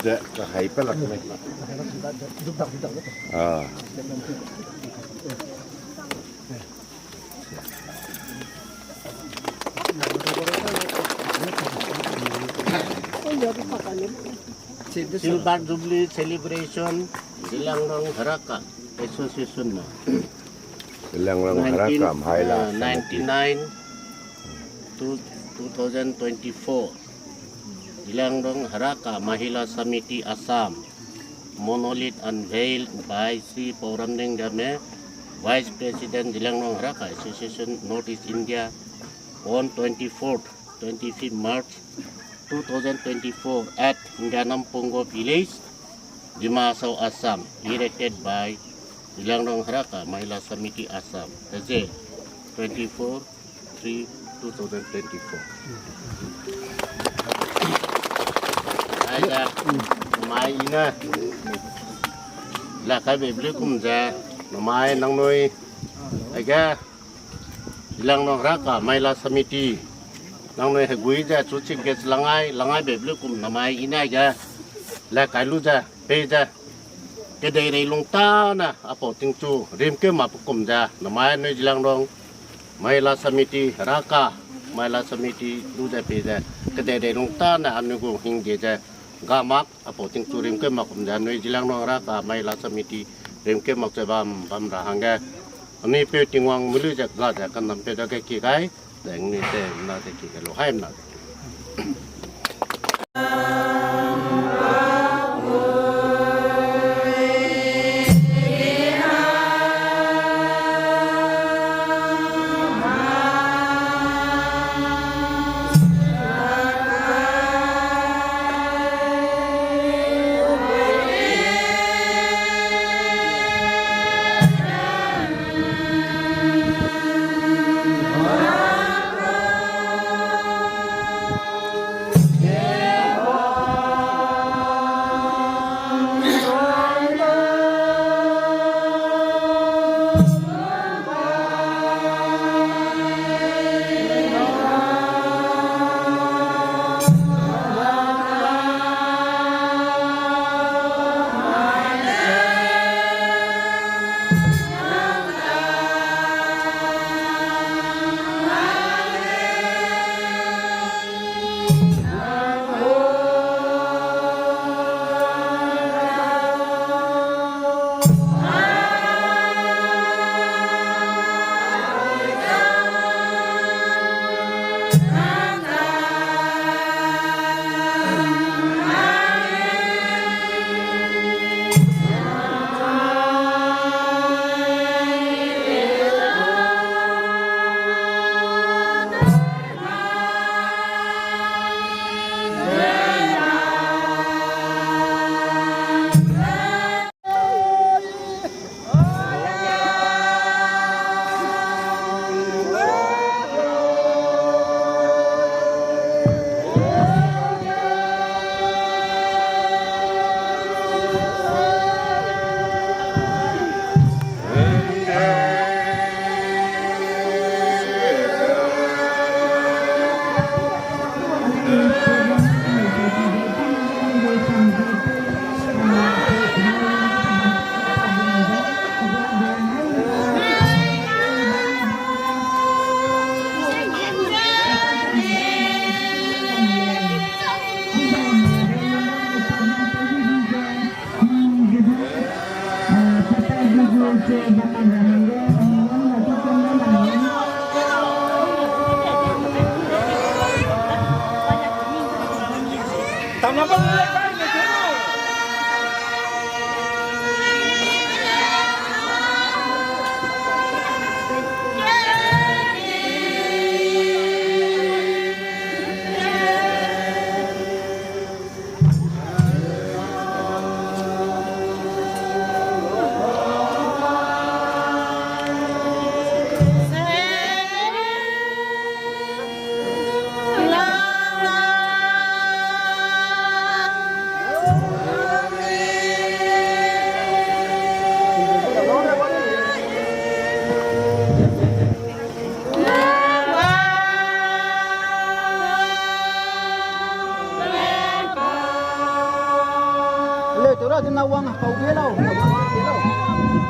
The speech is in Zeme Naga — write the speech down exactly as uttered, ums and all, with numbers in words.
Ze kahai pe lak ne. Ah. Silver Jubilee Celebration, Zeliangrong Heraka Association. Zeliangrong Heraka Mahila Samiti. Nineteen, uh, ninety-nine to two thousand twenty-four. Zeliangrong Heraka Mahila Samiti Assam. Monolith unveiled by Shri Pauram Dengyame, Vice President, Zeliangrong Heraka Association, North East India, on twenty-fourth, twenty-fifth March two thousand twenty-four at Nganam Pongo Village, Dima Hasao, Assam, erected by Zeliangrong Heraka Mahila Samiti Assam, Thursday, twenty-four three two thousand twenty-four. Ai da, mai ina. La kai be blu kum ze, mai nangnui. Ai ga, Zeliangrong Heraka Mahila Samiti. Nangnui hegui ze chu chief guest langai, langai be blu kum namai ina ga. La kai lu ze, pe ze. Kedeirei lung tane apau tingchu rimkeu mak pe kum ze, namai nui Zeliangrong Mahila Samiti, Heraka Mahila Samiti lu ze pe ze, kedeirei lung tane anui gu hingde ze, ga mak apau tingchu rimkeu mak kum ze, nui Zeliangrong Heraka Mahila Samiti rimkeu mak ze bam, bam ra hangge. Anui peu Tingwang mulu ze ga ze kanam pe dage ki gai. Deng ni te mna te ki ke lo hai mna te. Tew ra dena wang pau ge lau, wang ge lau.